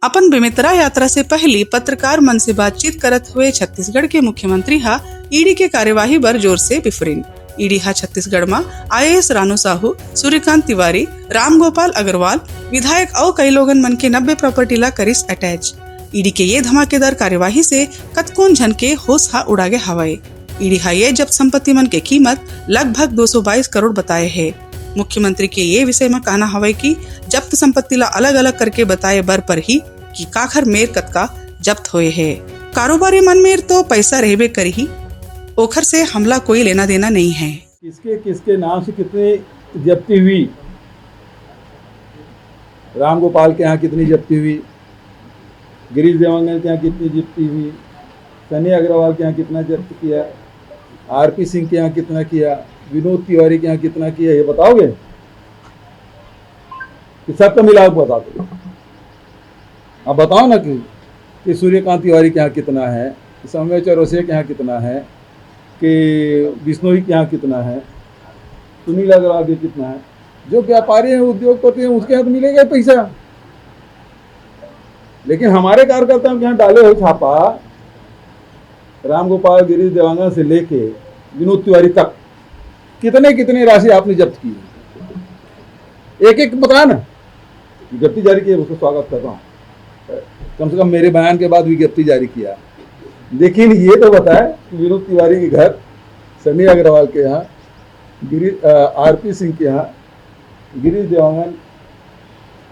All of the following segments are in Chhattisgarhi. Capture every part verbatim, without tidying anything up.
अपन बेमेतरा यात्रा से पहिली पत्रकार मन से बातचीत करत हुए छत्तीसगढ़ के मुख्यमंत्री ह ईडी के कार्यवाही बर जोर से बिफरिन। ईडी ह छत्तीसगढ़ म आईएएस रानू साहू, सूर्यकांत तिवारी, रामगोपाल अग्रवाल, विधायक अउ कई लोगन मन के नब्बे प्रॉपर्टी ला करिस अटैच। ईडी के ये धमाकेदार कार्यवाही से कतकोन झन के होश ह उड़ा गे हवय। ईडी ह ये जब्त संपत्ति मन के कीमत लगभग दो सौ बाईस करोड़ बताए हे। मुख्यमंत्री के ये विषय म कहना हवय कि जब्त संपत्ति ला अलग-अलग करके बताए बर परही कि काखर मेर कतका जब्त होए हे। कारोबारी मन मेर तो पैसा रहबे करही, ओखर से हमला कोई लेना देना नहीं है। किसके किसके नाम से कितनी जब्ती हुई, रामगोपाल के यहाँ कितनी जब्ती हुई, गिरीश देवांगन के यहाँ कितनी जब्ती हुई, सनी अग्रवाल के यहाँ कितना जब्त किया, आरपी सिंह के यहाँ कितना किया, विनोद तिवारी के यहाँ कितना किया, ये बताओगे कि सबका मिला के बता दो? आप बताओ ना कि, कि सूर्यकांत तिवारी के यहाँ कितना है, कि सौम्या चौरसिया के यहाँ कितना है, कि बिश्नोई के यहाँ कितना है, सुनील अग्रवाल के कितना है। जो व्यापारी हैं, उद्योगपति हैं, उसके यहाँ तो मिलेगा ही पैसा। लेकिन हमारे कार्यकर्ताओं के यहाँ डाले हुए छापा, रामगोपाल, गिरीश देवांगन से लेके विनोद तिवारी तक, कितने कितने राशि आपने जब्त की है, एक एक बताना। विज्ञप्ति जारी की है, उसको स्वागत कर रहा हूँ। कम से कम मेरे बयान के बाद विज्ञप्ति जारी किया। लेकिन ये तो बताएं कि विनोद तिवारी के घर, सनी अग्रवाल के यहाँ, गिरी-, अ, आरपी सिंह के यहाँ, गिरीश देवांगन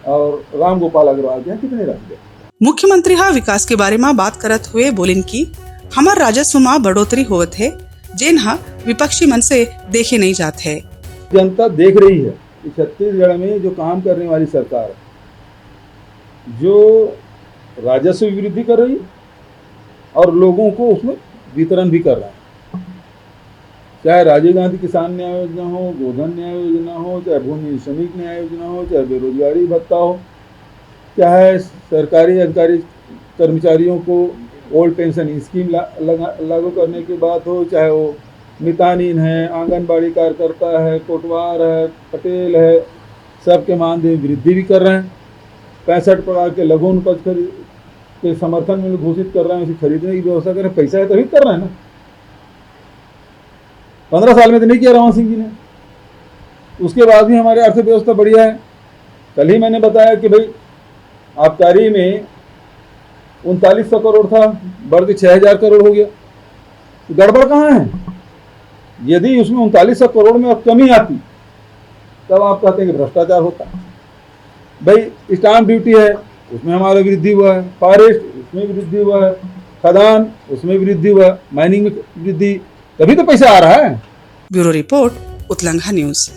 और रामगोपाल अग्रवाल के यहाँ कितने राशि है? मुख्यमंत्री ह विकास के बारे म बात करत हुए बोलिन कि हमर राजस्व म बढ़ोतरी होवत हे, जेन ह विपक्षी मन से देखे नहीं जात है। जनता देख रही है कि छत्तीसगढ़ में जो काम करने वाली सरकार है, जो राजस्व वृद्धि कर रही है और लोगों को उसमें वितरण भी कर रहा है। चाहे राजीव गांधी किसान न्याय योजना हो, गोधन न्याय योजना हो, चाहे भूमि श्रमिक न्याय योजना हो, चाहे बेरोजगारी भत्ता हो, चाहे सरकारी अधिकारी कर्मचारियों को ओल्ड पेंशन स्कीम ला-, लगा-, लागू करने की बात हो, चाहे वो मितानिन है, आंगनबाड़ी कार्यकर्ता है, कोटवार है, पटेल है, सबके मानदेय में वृद्धि भी कर रहे हैं। पैंसठ प्रकार के लघु वनोपज खरीद के समर्थन मूल्य घोषित कर रहे हैं, उसे खरीदने की व्यवस्था कर रहे हैं। पैसा है तभी कर रहे हैं ना। पन्द्रह साल में तो नहीं किया रमन सिंह जी ने, उसके बाद भी हमारी अर्थव्यवस्था बढ़िया है। कल ही मैंने बताया कि भाई, आबकारी में उनतालीस सौ करोड़ था, बढ़ के छः हज़ार करोड़ हो गया। तो गड़बड़ कहाँ है? यदि उसमें उनतालीस सौ करोड़ में अब कमी आती, तब आप कहते हैं कि भ्रष्टाचार होता। भाई, स्टाम्प ड्यूटी है, उसमें हमारा वृद्धि हुआ है, फॉरेस्ट, उसमें वृद्धि हुआ है, खदान, उसमें वृद्धि हुआ है, माइनिंग में वृद्धि, तभी तो पैसा आ रहा है। Bureau report, Utlangha news.